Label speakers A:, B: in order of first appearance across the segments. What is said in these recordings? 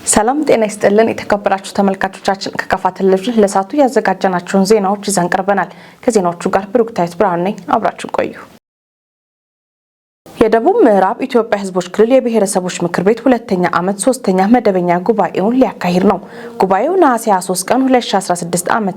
A: ሰላም ጤና ይስጥልን የተከበራችሁ ተመልካቾቻችን፣ ከካፋ ቴሌቪዥን ለሰዓቱ ያዘጋጀናቸውን ዜናዎች ይዘን ቀርበናል። ከዜናዎቹ ጋር ብሩክታዊት ብርሃኑ ነኝ። አብራችሁ ቆዩ። የደቡብ ምዕራብ ኢትዮጵያ ሕዝቦች ክልል የብሔረሰቦች ምክር ቤት ሁለተኛ ዓመት ሶስተኛ መደበኛ ጉባኤውን ሊያካሂድ ነው። ጉባኤው ነሐሴ 23 ቀን 2016 ዓ.ም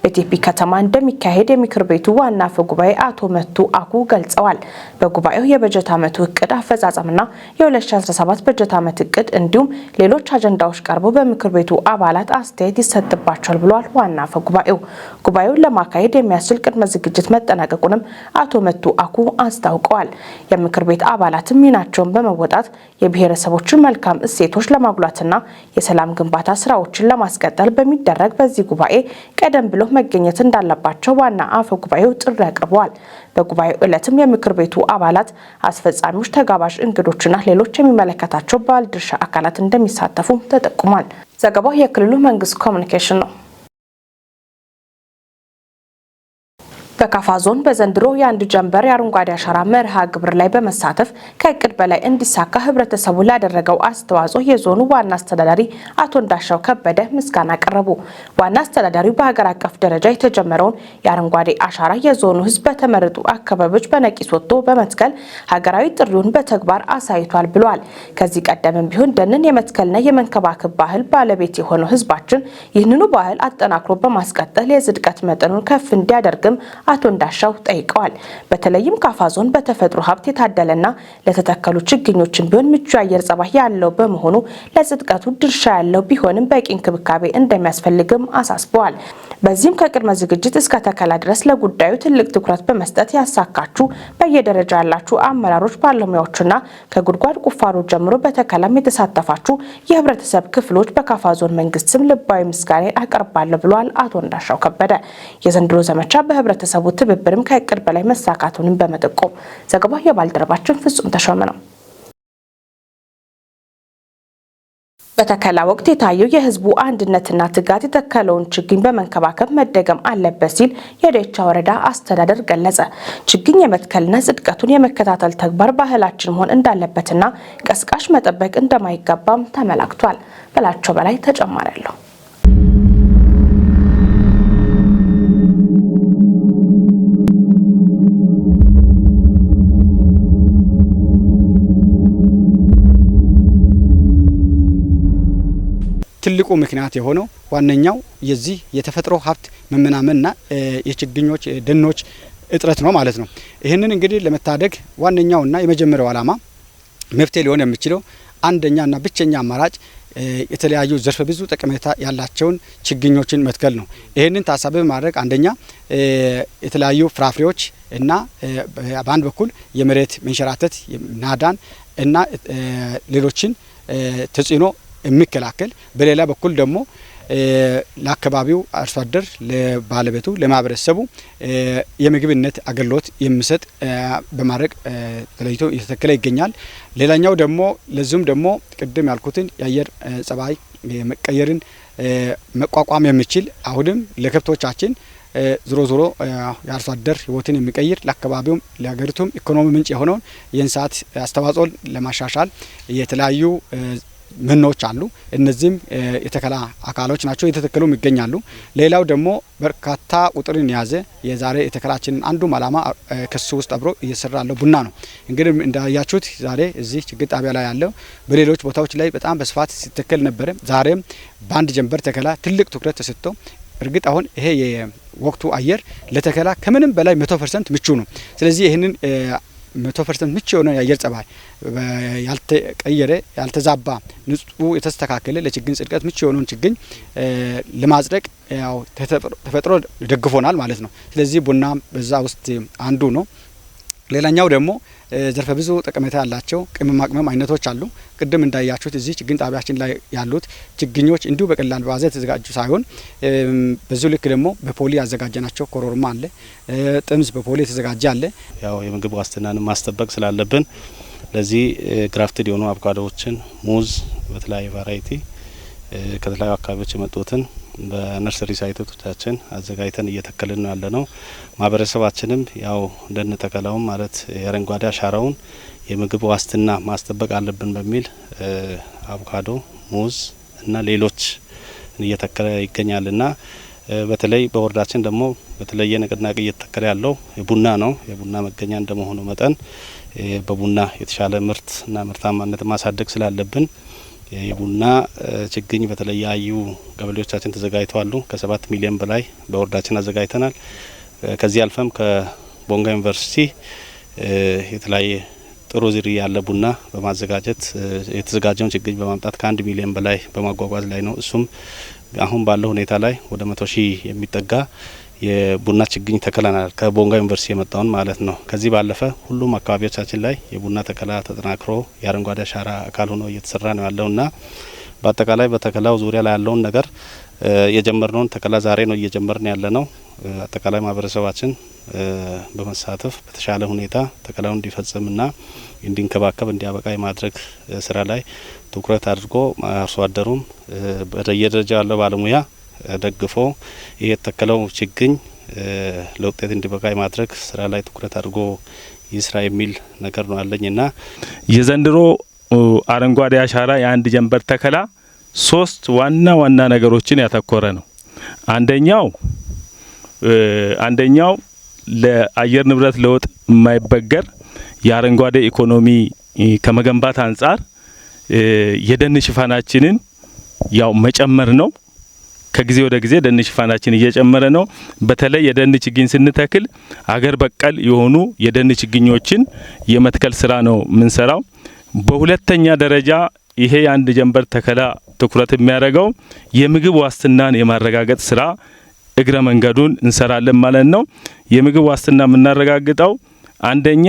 A: በቴፒ ከተማ እንደሚካሄድ የምክር ቤቱ ዋና አፈ ጉባኤ አቶ መቱ አኩ ገልጸዋል። በጉባኤው የበጀት ዓመቱ እቅድ አፈጻጸምና የ2017 በጀት ዓመት እቅድ እንዲሁም ሌሎች አጀንዳዎች ቀርበው በምክር ቤቱ አባላት አስተያየት ይሰጥባቸዋል ብለዋል ዋና አፈ ጉባኤው። ጉባኤውን ለማካሄድ የሚያስችል ቅድመ ዝግጅት መጠናቀቁንም አቶ መቱ አኩ አስታውቀዋል። የምክር ቤት አባላትም ሚናቸውን በመወጣት የብሔረሰቦችን መልካም እሴቶች ለማጉላትና የሰላም ግንባታ ስራዎችን ለማስቀጠል በሚደረግ በዚህ ጉባኤ ቀደም ብሎ መገኘት እንዳለባቸው ዋና አፈ ጉባኤው ጥሪ አቅርበዋል። በጉባኤው ዕለትም የምክር ቤቱ አባላት፣ አስፈጻሚዎች፣ ተጋባዥ እንግዶችና ሌሎች የሚመለከታቸው ባለድርሻ አካላት እንደሚሳተፉ ተጠቁሟል። ዘገባው የክልሉ መንግስት ኮሚኒኬሽን ነው። በካፋ ዞን በዘንድሮ የአንድ ጀንበር የአረንጓዴ አሻራ መርሃ ግብር ላይ በመሳተፍ ከእቅድ በላይ እንዲሳካ ህብረተሰቡ ላደረገው አስተዋጽኦ የዞኑ ዋና አስተዳዳሪ አቶ እንዳሻው ከበደ ምስጋና አቀረቡ። ዋና አስተዳዳሪው በሀገር አቀፍ ደረጃ የተጀመረውን የአረንጓዴ አሻራ የዞኑ ህዝብ በተመረጡ አካባቢዎች በነቂስ ወጥቶ በመትከል ሀገራዊ ጥሪውን በተግባር አሳይቷል ብለዋል። ከዚህ ቀደምም ቢሆን ደንን የመትከልና የመንከባከብ ባህል ባለቤት የሆነው ህዝባችን ይህንኑ ባህል አጠናክሮ በማስቀጠል የጽድቀት መጠኑን ከፍ እንዲያደርግም አቶ እንዳሻው ጠይቀዋል። በተለይም ካፋ ዞን በተፈጥሮ ሀብት የታደለና ለተተከሉ ችግኞችን ቢሆን ምቹ የአየር ጸባይ ያለው በመሆኑ ለጽድቀቱ ድርሻ ያለው ቢሆንም በቂ እንክብካቤ እንደሚያስፈልግም አሳስበዋል። በዚህም ከቅድመ ዝግጅት እስከ ተከላ ድረስ ለጉዳዩ ትልቅ ትኩረት በመስጠት ያሳካችሁ በየደረጃ ያላችሁ አመራሮች፣ ባለሙያዎችና ከጉድጓድ ቁፋሮ ጀምሮ በተከላም የተሳተፋችሁ የህብረተሰብ ክፍሎች በካፋ ዞን መንግስት ስም ልባዊ ምስጋና አቀርባለሁ ብለዋል አቶ እንዳሻው ከበደ። የዘንድሮ ዘመቻ በህብረተሰቡ ትብብርም ከእቅድ በላይ መሳካቱንም በመጠቆም ዘገባው የባልደረባችን ፍጹም ተሾመ ነው። በተከላ ወቅት የታየው የህዝቡ አንድነትና ትጋት የተከለውን ችግኝ በመንከባከብ መደገም አለበት ሲል የደቻ ወረዳ አስተዳደር ገለጸ። ችግኝ የመትከልና ጽድቀቱን የመከታተል ተግባር ባህላችን መሆን እንዳለበትና ቀስቃሽ መጠበቅ እንደማይገባም ተመላክቷል። በላቸው በላይ ተጨማሪ አለው።
B: ትልቁ ምክንያት የሆነው ዋነኛው የዚህ የተፈጥሮ ሀብት መመናመንና የችግኞች ደኖች እጥረት ነው ማለት ነው። ይህንን እንግዲህ ለመታደግ ዋነኛውና የመጀመሪያው ዓላማ መፍትሄ ሊሆን የሚችለው አንደኛና ብቸኛ አማራጭ የተለያዩ ዘርፈ ብዙ ጠቀሜታ ያላቸውን ችግኞችን መትከል ነው። ይህንን ታሳቢ በማድረግ አንደኛ የተለያዩ ፍራፍሬዎች እና በአንድ በኩል የመሬት መንሸራተት ናዳን እና ሌሎችን ተጽዕኖ የሚከላከል፣ በሌላ በኩል ደግሞ ለአካባቢው አርሶ አደር፣ ለባለቤቱ፣ ለማህበረሰቡ የምግብነት አገልግሎት የሚሰጥ በማድረግ ተለይቶ እየተተከለ ይገኛል። ሌላኛው ደግሞ ለዚሁም ደግሞ ቅድም ያልኩትን የአየር ጸባይ መቀየርን መቋቋም የሚችል፣ አሁንም ለከብቶቻችን፣ ዞሮ ዞሮ የአርሶ አደር ህይወትን የሚቀይር፣ ለአካባቢውም ለሀገሪቱም ኢኮኖሚ ምንጭ የሆነውን የእንስሳት አስተዋጽኦን ለማሻሻል የተለያዩ መኖች አሉ። እነዚህም የተከላ አካሎች ናቸው፣ የተተከሉም ይገኛሉ። ሌላው ደግሞ በርካታ ቁጥርን የያዘ የዛሬ የተከላችንን አንዱም ዓላማ ከሱ ውስጥ አብሮ እየሰራ ያለው ቡና ነው። እንግዲህ እንዳያችሁት ዛሬ እዚህ ችግኝ ጣቢያ ላይ ያለው በሌሎች ቦታዎች ላይ በጣም በስፋት ሲተከል ነበረ። ዛሬም በአንድ ጀንበር ተከላ ትልቅ ትኩረት ተሰጥቶ፣ እርግጥ አሁን ይሄ የወቅቱ አየር ለተከላ ከምንም በላይ 100% ምቹ ነው። ስለዚህ ይህንን 100% ምቹ የሆነ የአየር ጸባይ፣ ያልተቀየረ፣ ያልተዛባ፣ ንጹህ፣ የተስተካከለ፣ ለችግኝ ጽድቀት ምቹ የሆነውን ችግኝ ለማጽደቅ ያው ተፈጥሮ ደግፎናል ማለት ነው። ስለዚህ ቡና በዛ ውስጥ አንዱ ነው። ሌላኛው ደግሞ ዘርፈ ብዙ ጠቀሜታ ያላቸው ቅመማ ቅመም አይነቶች አሉ። ቅድም እንዳያችሁት እዚህ ችግኝ ጣቢያችን ላይ ያሉት ችግኞች እንዲሁ በቀላል በዋዛ የተዘጋጁ ሳይሆን በዚሁ ልክ ደግሞ በፖሊ ያዘጋጀናቸው ኮሮርማ አለ፣ ጥምዝ በፖሊ የተዘጋጀ አለ።
C: ያው የምግብ ዋስትናን ማስጠበቅ ስላለብን ለዚህ grafted የሆኑ አቮካዶዎችን፣ ሙዝ በተለያዩ variety ከተለያዩ አካባቢዎች የመጡትን በ nursery site ኦቻችን አዘጋጅተን እየተከልን ነው ያለነው። ማህበረሰባችንም ያው ደን ተከላውን ማለት የአረንጓዴ አሻራውን የምግብ ዋስትና ማስጠበቅ አለብን በሚል አቮካዶ፣ ሙዝ እና ሌሎች እየተከለ ይገኛልና በተለይ በወረዳችን ደግሞ በተለየ ንቅናቄ እየተተከለ ያለው ቡና ነው። የቡና መገኛ እንደመሆኑ መጠን በቡና የተሻለ ምርትና ምርታማነት ማሳደግ ስላለብን የቡና ችግኝ በተለያዩ ቀበሌዎቻችን ተዘጋጅተዋል። ከ7 ሚሊዮን በላይ በወረዳችን አዘጋጅተናል። ከዚህ አልፈም ከቦንጋ ዩኒቨርሲቲ የተለያየ ጥሩ ዝርያ ያለ ቡና በማዘጋጀት የተዘጋጀውን ችግኝ በማምጣት ከ1 ሚሊዮን በላይ በማጓጓዝ ላይ ነው። እሱም አሁን ባለው ሁኔታ ላይ ወደ 100 ሺህ የሚጠጋ የቡና ችግኝ ተከለናል፣ ከቦንጋ ዩኒቨርሲቲ የመጣውን ማለት ነው። ከዚህ ባለፈ ሁሉም አካባቢዎቻችን ላይ የቡና ተከላ ተጠናክሮ የአረንጓዴ አሻራ አካል ሆኖ እየተሰራ ነው ያለውና በአጠቃላይ በተከላው ዙሪያ ላይ ያለውን ነገር የጀመርነውን ተከላ ዛሬ ነው እየጀመርን ያለነው። አጠቃላይ ማህበረሰባችን በመሳተፍ በተሻለ ሁኔታ ተከላውን እንዲፈጽምና እንዲንከባከብ እንዲያበቃ የማድረግ ስራ ላይ ትኩረት አድርጎ አርሶ አደሩም በየደረጃው ያለው ባለሙያ ደግፎ የተከለው ችግኝ ለውጤት እንዲበቃ የማድረግ ስራ ላይ ትኩረት አድርጎ ይስራ የሚል ነገር ነው ያለኝና
D: የዘንድሮ አረንጓዴ አሻራ የአንድ ጀንበር ተከላ ሶስት ዋና ዋና ነገሮችን ያተኮረ ነው። አንደኛው ለአየር ንብረት ለውጥ የማይበገር የአረንጓዴ ኢኮኖሚ ከመገንባት አንፃር የደን ሽፋናችንን ያው መጨመር ነው። ከጊዜ ወደ ጊዜ ደን ሽፋናችን እየጨመረ ነው። በተለይ የደን ችግኝ ስንተክል አገር በቀል የሆኑ የደን ችግኞችን የመትከል ስራ ነው የምንሰራው። በሁለተኛ ደረጃ ይሄ የአንድ ጀንበር ተከላ ትኩረት የሚያደርገው የምግብ ዋስትናን የማረጋገጥ ስራ እግረ መንገዱን እንሰራለን ማለት ነው። የምግብ ዋስትና የምናረጋግጠው አንደኛ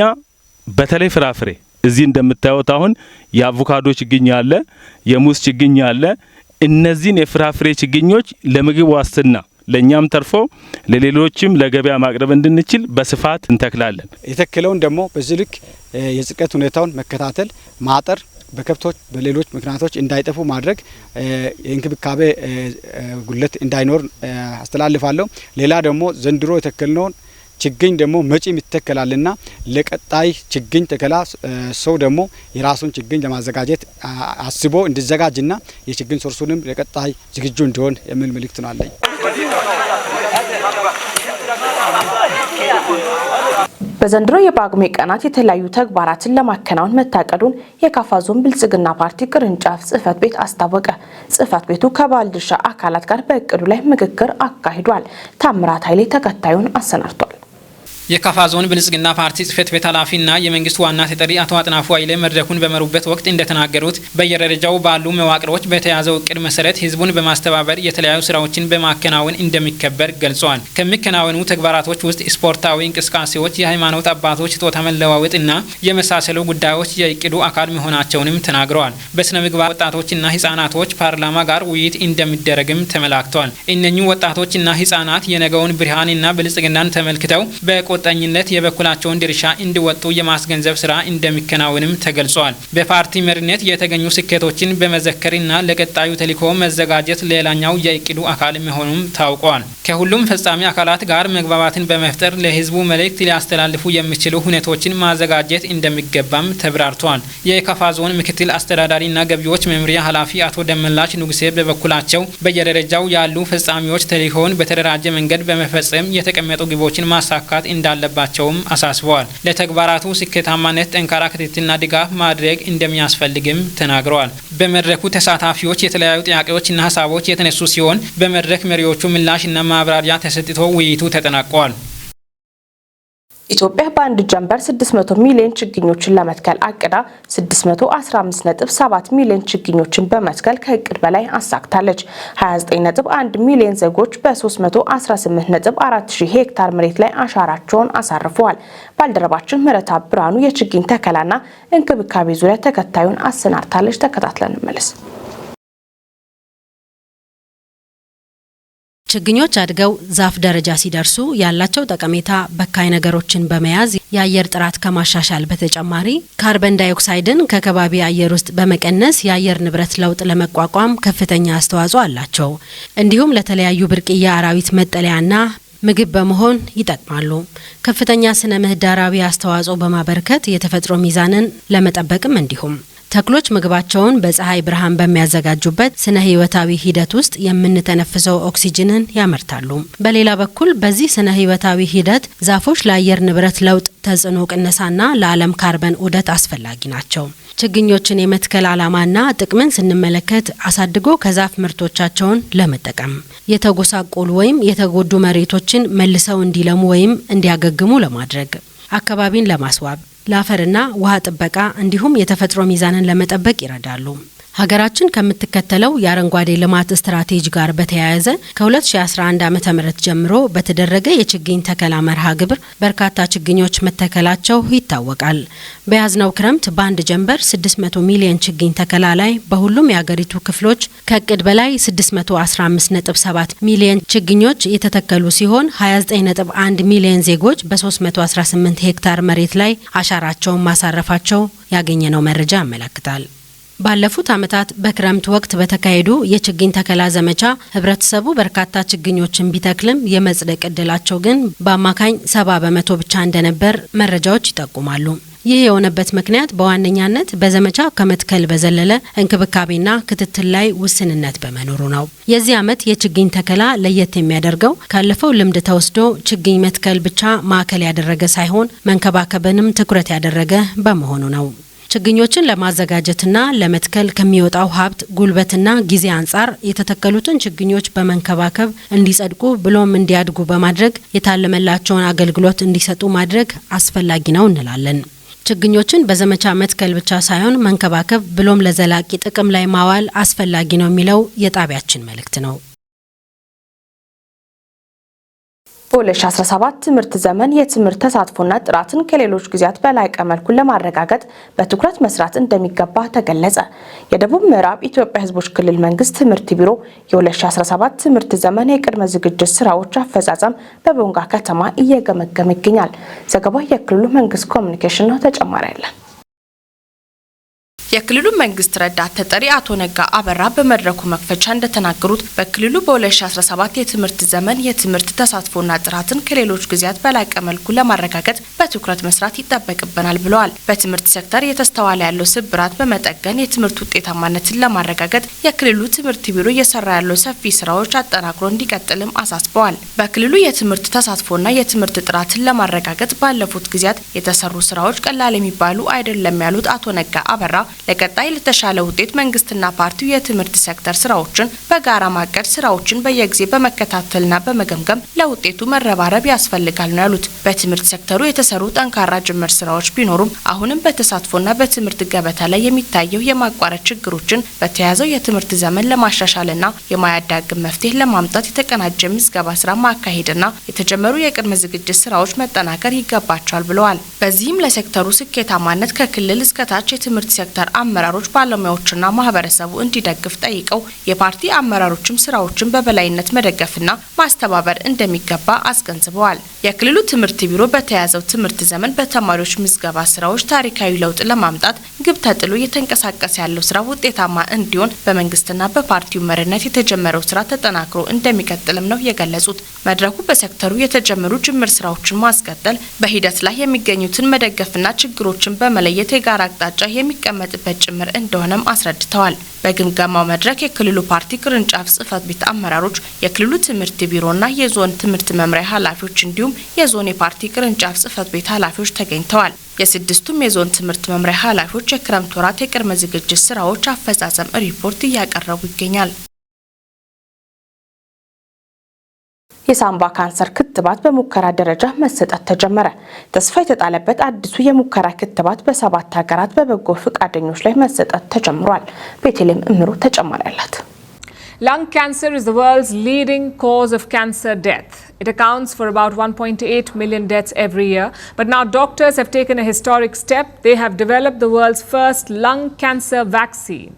D: በተለይ ፍራፍሬ እዚህ እንደምታዩት አሁን የአቮካዶ ችግኝ አለ፣ የሙዝ ችግኝ አለ። እነዚህን የፍራፍሬ ችግኞች ለምግብ ዋስትና ለኛም ተርፎ ለሌሎችም ለገበያ ማቅረብ እንድንችል በስፋት እንተክላለን።
B: የተከለውን ደግሞ በዚህ ልክ የጽድቀት ሁኔታውን መከታተል፣ ማጠር፣ በከብቶች በሌሎች ምክንያቶች እንዳይጠፉ ማድረግ፣ የእንክብካቤ ጉድለት እንዳይኖር አስተላልፋለሁ። ሌላ ደግሞ ዘንድሮ የተከልነውን ችግኝ ደግሞ መጪም ይተከላልና ለቀጣይ ችግኝ ተከላ ሰው ደግሞ የራሱን ችግኝ ለማዘጋጀት አስቦ እንዲዘጋጅና የችግኝ ሶርሱንም ለቀጣይ ዝግጁ እንዲሆን የሚል መልእክት ነው አለኝ።
A: በዘንድሮ የጳጉሜ ቀናት የተለያዩ ተግባራትን ለማከናወን መታቀዱን የካፋ ዞን ብልጽግና ፓርቲ ቅርንጫፍ ጽህፈት ቤት አስታወቀ። ጽህፈት ቤቱ ከባለድርሻ አካላት ጋር በእቅዱ ላይ ምክክር አካሂዷል። ታምራት ኃይሌ ተከታዩን አሰናድቷል።
E: የካፋ ዞን ብልጽግና ፓርቲ ጽህፈት ቤት ኃላፊና የመንግስት ዋና ተጠሪ አቶ አጥናፉ ኃይሌ መድረኩን በመሩበት ወቅት እንደተናገሩት በየደረጃው ባሉ መዋቅሮች በተያዘው እቅድ መሰረት ህዝቡን በማስተባበር የተለያዩ ስራዎችን በማከናወን እንደሚከበር ገልጸዋል። ከሚከናወኑ ተግባራቶች ውስጥ ስፖርታዊ እንቅስቃሴዎች፣ የሃይማኖት አባቶች ስጦታ መለዋወጥና የመሳሰሉ ጉዳዮች የእቅዱ አካል መሆናቸውንም ተናግረዋል። በስነ ምግባር ወጣቶችና ህጻናቶች ፓርላማ ጋር ውይይት እንደሚደረግም ተመላክቷል። እነኚህ ወጣቶችና ህጻናት የነገውን ብርሃንና ብልጽግናን ተመልክተው በቁርጠኝነት የበኩላቸውን ድርሻ እንዲወጡ የማስገንዘብ ስራ እንደሚከናወንም ተገልጿል። በፓርቲ መሪነት የተገኙ ስኬቶችን በመዘከርና ለቀጣዩ ተልዕኮ መዘጋጀት ሌላኛው የእቅዱ አካል መሆኑም ታውቋል። ከሁሉም ፈጻሚ አካላት ጋር መግባባትን በመፍጠር ለህዝቡ መልእክት ሊያስተላልፉ የሚችሉ ሁነቶችን ማዘጋጀት እንደሚገባም ተብራርቷል። የካፋ ዞን ምክትል አስተዳዳሪና ገቢዎች መምሪያ ኃላፊ አቶ ደመላሽ ንጉሴ በበኩላቸው በየደረጃው ያሉ ፈጻሚዎች ተልዕኮውን በተደራጀ መንገድ በመፈጸም የተቀመጡ ግቦችን ማሳካት እንዳለባቸውም አሳስበዋል። ለተግባራቱ ስኬታማነት ጠንካራ ክትትልና ድጋፍ ማድረግ እንደሚያስፈልግም ተናግረዋል። በመድረኩ ተሳታፊዎች የተለያዩ ጥያቄዎችና ሀሳቦች የተነሱ ሲሆን በመድረክ መሪዎቹ ምላሽና ማብራሪያ ተሰጥቶ ውይይቱ ተጠናቋል።
A: ኢትዮጵያ በአንድ ጀንበር 600 ሚሊዮን ችግኞችን ለመትከል አቅዳ 615.7 ሚሊዮን ችግኞችን በመትከል ከእቅድ በላይ አሳክታለች። 29.1 ሚሊዮን ዜጎች በ318.4 ሺህ ሄክታር መሬት ላይ አሻራቸውን አሳርፈዋል። ባልደረባችን ምህረታ ብርሃኑ የችግኝ ተከላና እንክብካቤ ዙሪያ ተከታዩን አሰናድታለች። ተከታትለን እንመለስ።
F: ችግኞች አድገው ዛፍ ደረጃ ሲደርሱ ያላቸው ጠቀሜታ በካይ ነገሮችን በመያዝ የአየር ጥራት ከማሻሻል በተጨማሪ ካርበን ዳይኦክሳይድን ከከባቢ አየር ውስጥ በመቀነስ የአየር ንብረት ለውጥ ለመቋቋም ከፍተኛ አስተዋጽኦ አላቸው። እንዲሁም ለተለያዩ ብርቅዬ አራዊት መጠለያና ምግብ በመሆን ይጠቅማሉ። ከፍተኛ ስነ ምህዳራዊ አስተዋጽኦ በማበርከት የተፈጥሮ ሚዛንን ለመጠበቅም እንዲሁም ተክሎች ምግባቸውን በፀሐይ ብርሃን በሚያዘጋጁበት ስነ ህይወታዊ ሂደት ውስጥ የምንተነፍሰው ኦክሲጅንን ያመርታሉ። በሌላ በኩል በዚህ ስነ ህይወታዊ ሂደት ዛፎች ለአየር ንብረት ለውጥ ተጽዕኖ ቅነሳና ለዓለም ካርበን ዑደት አስፈላጊ ናቸው። ችግኞችን የመትከል ዓላማና ጥቅምን ስንመለከት አሳድጎ ከዛፍ ምርቶቻቸውን ለመጠቀም፣ የተጎሳቆሉ ወይም የተጎዱ መሬቶችን መልሰው እንዲለሙ ወይም እንዲያገግሙ ለማድረግ፣ አካባቢን ለማስዋብ፣ ለአፈርና ውሃ ጥበቃ እንዲሁም የተፈጥሮ ሚዛንን ለመጠበቅ ይረዳሉ። ሀገራችን ከምትከተለው የአረንጓዴ ልማት ስትራቴጂ ጋር በተያያዘ ከ2011 ዓ.ም ጀምሮ በተደረገ የችግኝ ተከላ መርሃ ግብር በርካታ ችግኞች መተከላቸው ይታወቃል። በያዝነው ክረምት በአንድ ጀንበር 600 ሚሊዮን ችግኝ ተከላ ላይ በሁሉም የአገሪቱ ክፍሎች ከእቅድ በላይ 615.7 ሚሊዮን ችግኞች የተተከሉ ሲሆን፣ 29.1 ሚሊዮን ዜጎች በ318 ሄክታር መሬት ላይ አሻራቸውን ማሳረፋቸው ያገኘነው መረጃ ያመለክታል። ባለፉት ዓመታት በክረምት ወቅት በተካሄዱ የችግኝ ተከላ ዘመቻ ህብረተሰቡ በርካታ ችግኞችን ቢተክልም የመጽደቅ እድላቸው ግን በአማካኝ 70% ብቻ እንደነበር መረጃዎች ይጠቁማሉ። ይህ የሆነበት ምክንያት በዋነኛነት በዘመቻ ከመትከል በዘለለ እንክብካቤና ክትትል ላይ ውስንነት በመኖሩ ነው። የዚህ ዓመት የችግኝ ተከላ ለየት የሚያደርገው ካለፈው ልምድ ተወስዶ ችግኝ መትከል ብቻ ማዕከል ያደረገ ሳይሆን መንከባከብንም ትኩረት ያደረገ በመሆኑ ነው። ችግኞችን ለማዘጋጀትና ለመትከል ከሚወጣው ሀብት፣ ጉልበትና ጊዜ አንጻር የተተከሉትን ችግኞች በመንከባከብ እንዲጸድቁ ብሎም እንዲያድጉ በማድረግ የታለመላቸውን አገልግሎት እንዲሰጡ ማድረግ አስፈላጊ ነው እንላለን። ችግኞችን በዘመቻ መትከል ብቻ ሳይሆን መንከባከብ ብሎም ለዘላቂ ጥቅም ላይ ማዋል አስፈላጊ ነው የሚለው የጣቢያችን መልእክት ነው።
A: በ2017 ትምህርት ዘመን የትምህርት ተሳትፎና ጥራትን ከሌሎች ጊዜያት በላቀ መልኩ ለማረጋገጥ በትኩረት መስራት እንደሚገባ ተገለጸ። የደቡብ ምዕራብ ኢትዮጵያ ሕዝቦች ክልል መንግስት ትምህርት ቢሮ የ2017 ትምህርት ዘመን የቅድመ ዝግጅት ስራዎች አፈጻጸም በቦንጋ ከተማ እየገመገመ ይገኛል። ዘገባው የክልሉ መንግስት ኮሚኒኬሽን ነው። ተጨማሪ አለን። የክልሉ መንግስት ረዳት ተጠሪ አቶ ነጋ አበራ በመድረኩ መክፈቻ እንደተናገሩት፣ በክልሉ በ2017 የትምህርት ዘመን የትምህርት ተሳትፎና ጥራትን ከሌሎች ጊዜያት በላቀ መልኩ ለማረጋገጥ በትኩረት መስራት ይጠበቅብናል ብለዋል። በትምህርት ሴክተር እየተስተዋለ ያለው ስብራት በመጠገን የትምህርት ውጤታማነትን ለማረጋገጥ የክልሉ ትምህርት ቢሮ እየሰራ ያለው ሰፊ ስራዎች አጠናክሮ እንዲቀጥልም አሳስበዋል። በክልሉ የትምህርት ተሳትፎና የትምህርት ጥራትን ለማረጋገጥ ባለፉት ጊዜያት የተሰሩ ስራዎች ቀላል የሚባሉ አይደለም ያሉት አቶ ነጋ አበራ፣ ለቀጣይ ለተሻለ ውጤት መንግስትና ፓርቲው የትምህርት ሴክተር ስራዎችን በጋራ ማቀድ፣ ስራዎችን በየጊዜ በመከታተልና በመገምገም ለውጤቱ መረባረብ ያስፈልጋል ነው ያሉት። በትምህርት ሴክተሩ የተሰሩ ጠንካራ ጅምር ስራዎች ቢኖሩም አሁንም በተሳትፎና በትምህርት ገበታ ላይ የሚታየው የማቋረጥ ችግሮችን በተያዘው የትምህርት ዘመን ለማሻሻልና የማያዳግም መፍትሄ ለማምጣት የተቀናጀ ምዝገባ ስራ ማካሄድና የተጀመሩ የቅድመ ዝግጅት ስራዎች መጠናከር ይገባቸዋል ብለዋል። በዚህም ለሴክተሩ ስኬታማነት ከክልል እስከታች የትምህርት ሴክተር አመራሮች፣ ባለሙያዎችና ማህበረሰቡ እንዲደግፍ ጠይቀው፣ የፓርቲ አመራሮችም ስራዎችን በበላይነት መደገፍና ማስተባበር እንደሚገባ አስገንዝበዋል። የክልሉ ትምህርት ቢሮ በተያዘው ትምህርት ዘመን በተማሪዎች ምዝገባ ስራዎች ታሪካዊ ለውጥ ለማምጣት ግብ ተጥሎ እየተንቀሳቀሰ ያለው ስራ ውጤታማ እንዲሆን በመንግስትና በፓርቲው መሪነት የተጀመረው ስራ ተጠናክሮ እንደሚቀጥልም ነው የገለጹት። መድረኩ በሴክተሩ የተጀመሩ ጅምር ስራዎችን ማስቀጠል፣ በሂደት ላይ የሚገኙትን መደገፍና ችግሮችን በመለየት የጋራ አቅጣጫ የሚቀመጥበት ጭምር እንደሆነም አስረድተዋል። በግምገማው መድረክ የክልሉ ፓርቲ ቅርንጫፍ ጽህፈት ቤት አመራሮች፣ የክልሉ ትምህርት ቢሮና የዞን ትምህርት መምሪያ ኃላፊዎች እንዲሁም የዞን የፓርቲ ቅርንጫፍ ጽህፈት ቤት ኃላፊዎች ተገኝተዋል። የስድስቱም የዞን ትምህርት መምሪያ ኃላፊዎች የክረምት ወራት የቅድመ ዝግጅት ስራዎች አፈጻጸም ሪፖርት እያቀረቡ ይገኛል። የሳምባ ካንሰር ክትባት በሙከራ ደረጃ መሰጠት ተጀመረ። ተስፋ የተጣለበት አዲሱ የሙከራ ክትባት በሰባት ሀገራት በበጎ ፈቃደኞች ላይ መሰጠት ተጀምሯል። ቤተልሔም እምሩ ተጨማሪ አላት።
G: Lung cancer is the world's leading cause of cancer death. It accounts for about 1.8 million deaths every year. But now doctors have taken a historic step. They have developed the world's first lung cancer vaccine.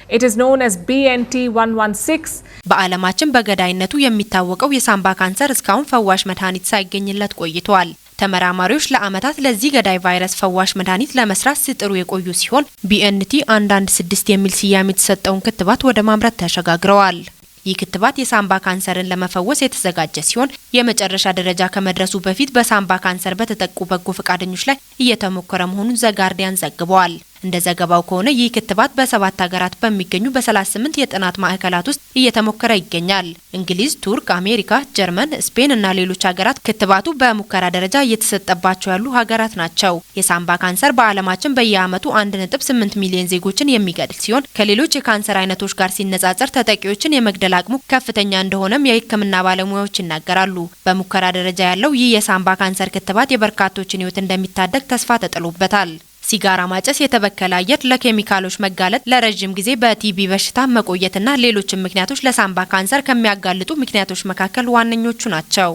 G: It is known as BNT 116.
H: በዓለማችን በገዳይነቱ የሚታወቀው የሳምባ ካንሰር እስካሁን ፈዋሽ መድኃኒት ሳይገኝለት ቆይቷል። ተመራማሪዎች ለዓመታት ለዚህ ገዳይ ቫይረስ ፈዋሽ መድኃኒት ለመስራት ሲጥሩ የቆዩ ሲሆን፣ BNT 116 የሚል ስያሜ የተሰጠውን ክትባት ወደ ማምረት ተሸጋግረዋል። ይህ ክትባት የሳምባ ካንሰርን ለመፈወስ የተዘጋጀ ሲሆን፣ የመጨረሻ ደረጃ ከመድረሱ በፊት በሳምባ ካንሰር በተጠቁ በጎ ፈቃደኞች ላይ እየተሞከረ መሆኑን ዘጋርዲያን ዘግበዋል። እንደ ዘገባው ከሆነ ይህ ክትባት በ7 ሀገራት በሚገኙ በ38 የጥናት ማዕከላት ውስጥ እየተሞከረ ይገኛል። እንግሊዝ፣ ቱርክ፣ አሜሪካ፣ ጀርመን፣ ስፔን እና ሌሎች ሀገራት ክትባቱ በሙከራ ደረጃ እየተሰጠባቸው ያሉ ሀገራት ናቸው። የሳምባ ካንሰር በዓለማችን በየዓመቱ 1.8 ሚሊዮን ዜጎችን የሚገድል ሲሆን ከሌሎች የካንሰር አይነቶች ጋር ሲነጻጸር ተጠቂዎችን የመግደል አቅሙ ከፍተኛ እንደሆነም የሕክምና ባለሙያዎች ይናገራሉ። በሙከራ ደረጃ ያለው ይህ የሳምባ ካንሰር ክትባት የበርካቶችን ሕይወት እንደሚታደግ ተስፋ ተጥሎበታል። ሲጋራ ማጨስ፣ የተበከለ አየር፣ ለኬሚካሎች መጋለጥ፣ ለረጅም ጊዜ በቲቢ በሽታ መቆየትና ሌሎችም ምክንያቶች ለሳምባ ካንሰር ከሚያጋልጡ ምክንያቶች መካከል ዋነኞቹ ናቸው።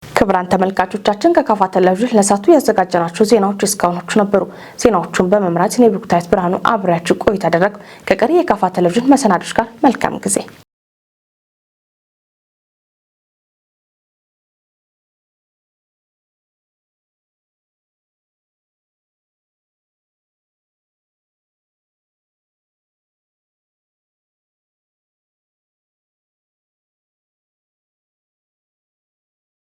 A: ክቡራን ተመልካቾቻችን፣ ከካፋ ቴሌቪዥን ለሰዓቱ ያዘጋጀናቸው ዜናዎች እስካሁኖቹ ነበሩ። ዜናዎቹን በመምራት እኔ ብሩክታዊት ብርሃኑ አብሬያችሁ ቆይታ አደረግኩ። ከቀሪ የካፋ ቴሌቪዥን መሰናዶች ጋር መልካም ጊዜ።